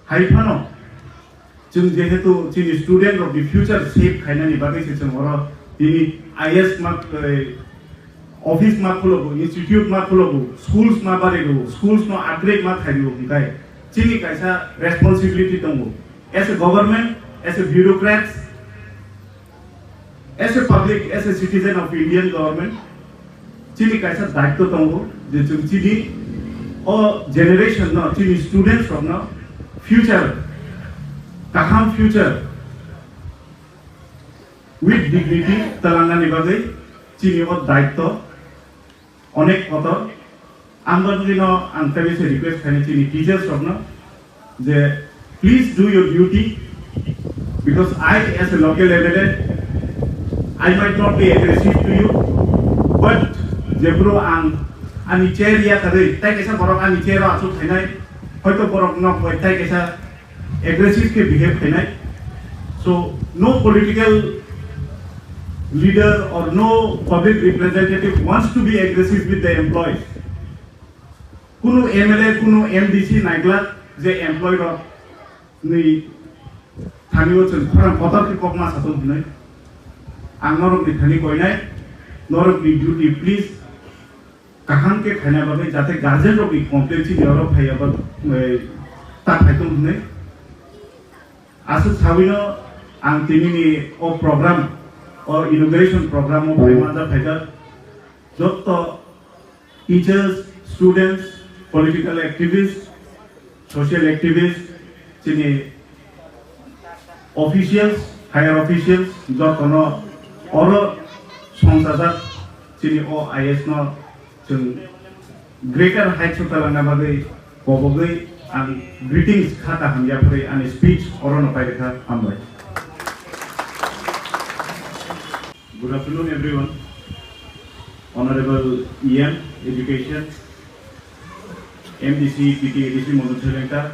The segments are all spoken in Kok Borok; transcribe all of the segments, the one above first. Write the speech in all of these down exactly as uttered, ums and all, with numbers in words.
Hai phano, chwng jehetu chini student rokni future shape khainani bagwi se chwng oro tini I A S ma, eh, office ma khulogo, institute ma khulogo, schools ma barigo, schools no upgrade ma khaigo, hwnkhe chini kaisa responsibility tongo. As a government, as a bureaucrats, as a public, as a citizen of Indian government, chini kaisa daitto tongo je chwng chini o generation no, chini students rok no future, kaham future with dignity twlangnani bagwi chini o daitto onek kotor. Ang bagwino ang tei se request khainai chini teachers rokno je please do your duty, because I as a local M L A, I might not be aggressive to you, but jephuru ang ani chair ya kadai, tai kaisa borok ani chair o achuk khainai, hoito borok nok bai tai kaisa aggressive khe behave khainai. So no political leader or no public representative wants to be aggressive with the employees. Kunu M L A, kunu M D C naiglak je employee rok ni thani o chwng khorang kotor khe kokma satung hinwi. Ang norok ni thani koinai, norok ni duty please kaham khe khaina bagwi, jate guardian rok ni complaint chini oro phaiya ba, eh, ta phaitung hinwi. Aswk sawino ang tini ni o program, o inauguration program o phai manja phaijak. Jotto teachers, students, political activists, social activists, chini officials, higher officials, jotono oro songchajak chini o I A S no chwng greater heights o twlangna bagwi kobogwi ang greetings kha kaham yaphari ani speech orono pairikha, hambai. Good afternoon, everyone. Honorable E M Education, M D C, P T A D C Modun Soilengkar,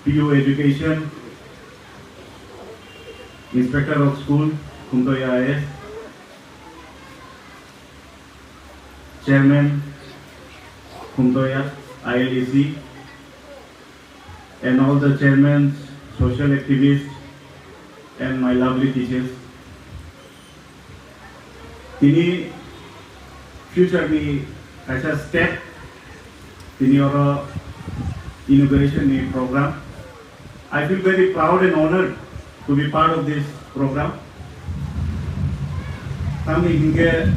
P O Education, Inspector of School, Khumtoya I A S, Chairman, Khumtoya I L D C, and all the chairmen, social activists, and my lovely teachers. Tini future ni kaisa step, tini oro inauguration ni program. I feel very proud and honored to be part of this program. Tamni hinkhe,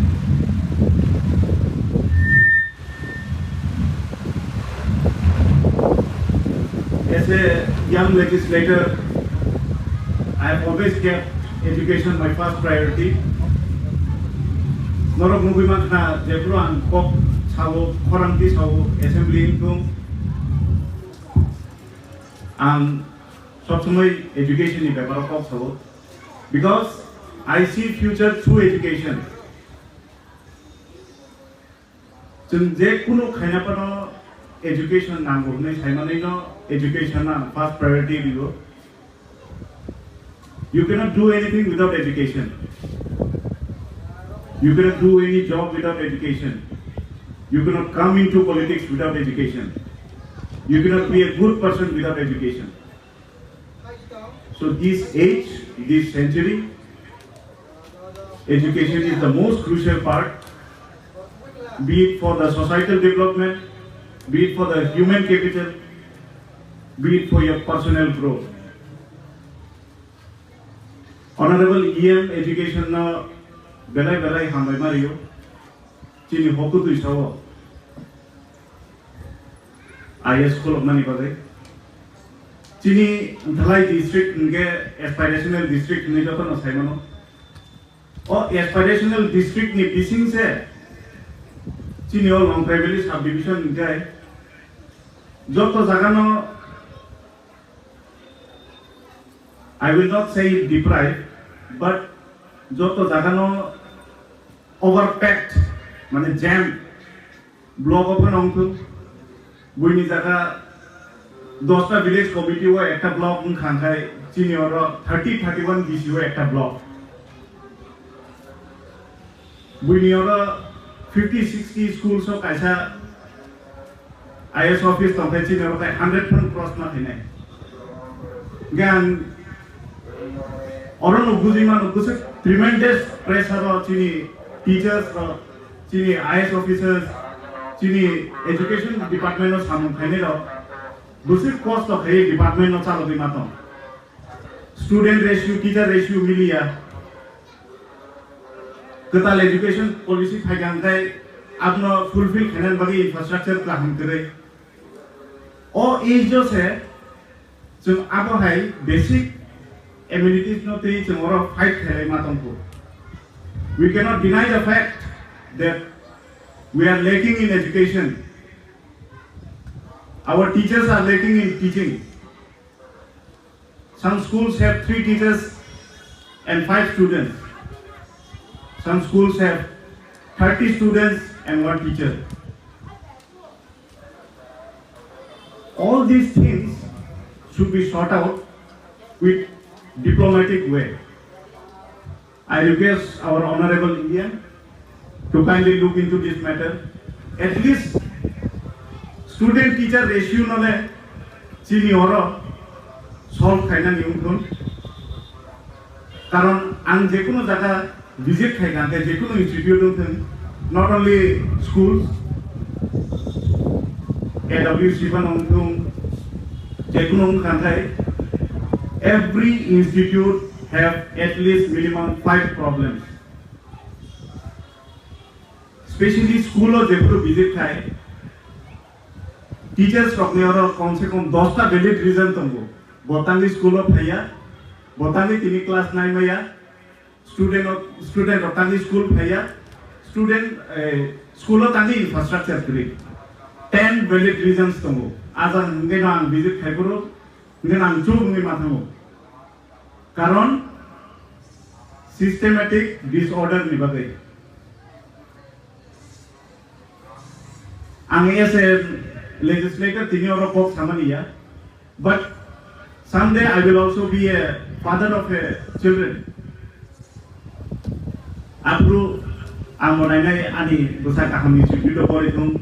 as a young legislator, I have always kept education my first priority. Norok nugwi mankha, jephuru ang kok sao, khorang twi sao, assembly wngthung, ang sob somoi education ni beparo kok sao, because I see future through education. Chwng je kunu khaina phano education nango hwnwi saimanwi no education ang first priority rio. You cannot do anything without education. You cannot do any job without education. You cannot come into politics without education. You cannot be a good person without education. So this age, this century, education is the most crucial part, be it for the societal development, be it for the human capital, be it for your personal growth. Honorable E M Education no belai belai hambai ma rio, chini hokutwi sao. I A S khuloknani bagwi. Chini Dhalai district hwnkhe aspirational district hwnwi jotono saimano. O aspirational district ni bising se chini o Longtrai Valley subdivision hwnkhe joto jagano, I will not say deprive, but joto jagano overpacked, mane jam block o phano wngthung. Buini jaga dosta village committee o ekta block wngkha, hwnkhe chini oro thirty, thirty-one B C o ekta block. Buini oro fifty, sixty schools o kaisa I S office tongkhe chini oro tai hundred phano cross ma khainai. Hingkhe ang oro no bujui mano, bwswk tremendous pressure o chini teachers rok, chini I S officers, chini education department o samung khainai rok bwswk kosto khaiwi department no chalogwi ma tong. Student ratio, teacher ratio miliya. Kwtal education policy phaikha hwnkhe abono fulfill khainani bagwi infrastructure kaham kwrwi. O age o se chwng abo hai basic amenities no twi chwng oro fight khailai ma tongkhu. We cannot deny the fact that we are lacking in education. Our teachers are lacking in teaching. Some schools have three teachers and five students. Some schools have thirty students and one teacher. All these things should be sought out with diplomatic way. I request our honorable Indian to kindly look into this matter. At least student teacher ratio no le chini oro solve khainani wngthun. Karon ang jekunu jaga visit khaikha hwnkhe jekunu institute wngthun, not only schools, A W C phano wngthun, jekunu wngkha hwnkhe every institute have at least minimum five problems. Specially school o jephuru visit khai, teachers rokni oro kom se kom dosta valid reason tongo. Bo tangwi school o phaiya, bo tangwi tini class nine maya, student o, student rok tangwi school phaiya, student, eh, school o tangwi infrastructure kwrwi. Ten valid reasons tongo. Ajang hwnkhe no ang visit khai phuru, hwnkhe no ang chuk wngwi ma thango. Karon systematic disorder ni bagwi. Ang as a legislator tini oro kok samani ya, but someday I will also be a father of a children. Aphuru ang bo nainai ani bwsa kaham ni chukli do pori thung,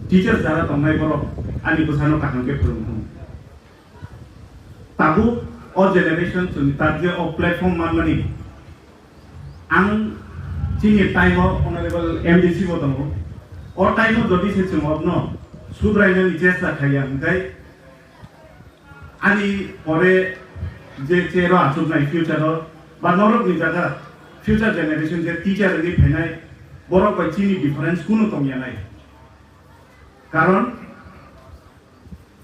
teachers jara tongnai borok ani bwsano kaham khe phwrwng thung. Tabuk o generation chwng tabje o platform manmani ang chini time o honorable M D C bo tongo. O time o jodi se chwng obno subrainani chesta khaiya hwnkhe ani pore je chair o achuknai future o ba norokni jaga future generation je teacher wngwi phainai borok bai chini difference kunu tongya nai. Karon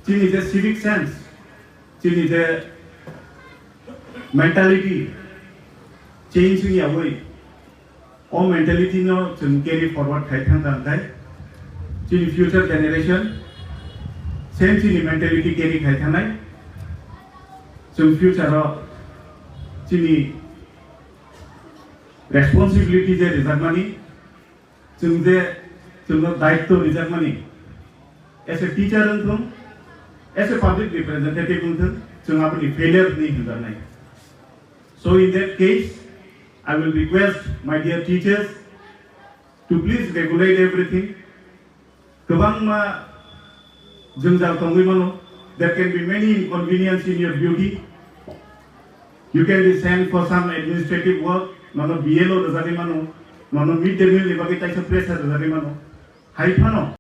chini je civic sense, chini je mentality change wngya wi, o mentality no chwng carry forward khai thang thang khai, chini future generation same chini mentality carry khai thangnai, chwng future o chini responsibility je rijakmani, chwng je chwngno daityo rijakmani, as a teacher wngthung, as a public representative wngthung, chwng aboni failure hinwi hinjaknai. So in that case, I will request my dear teachers to please regulate everything. Kwbangma jwngjal tongwi mano. There can be many inconvenience in your duty. You can be sent for some administrative work. Nono B L O rwjagwi mano. Nono mid day meal ni bagwi kaisa pressure rwjagwi mano. Hai phano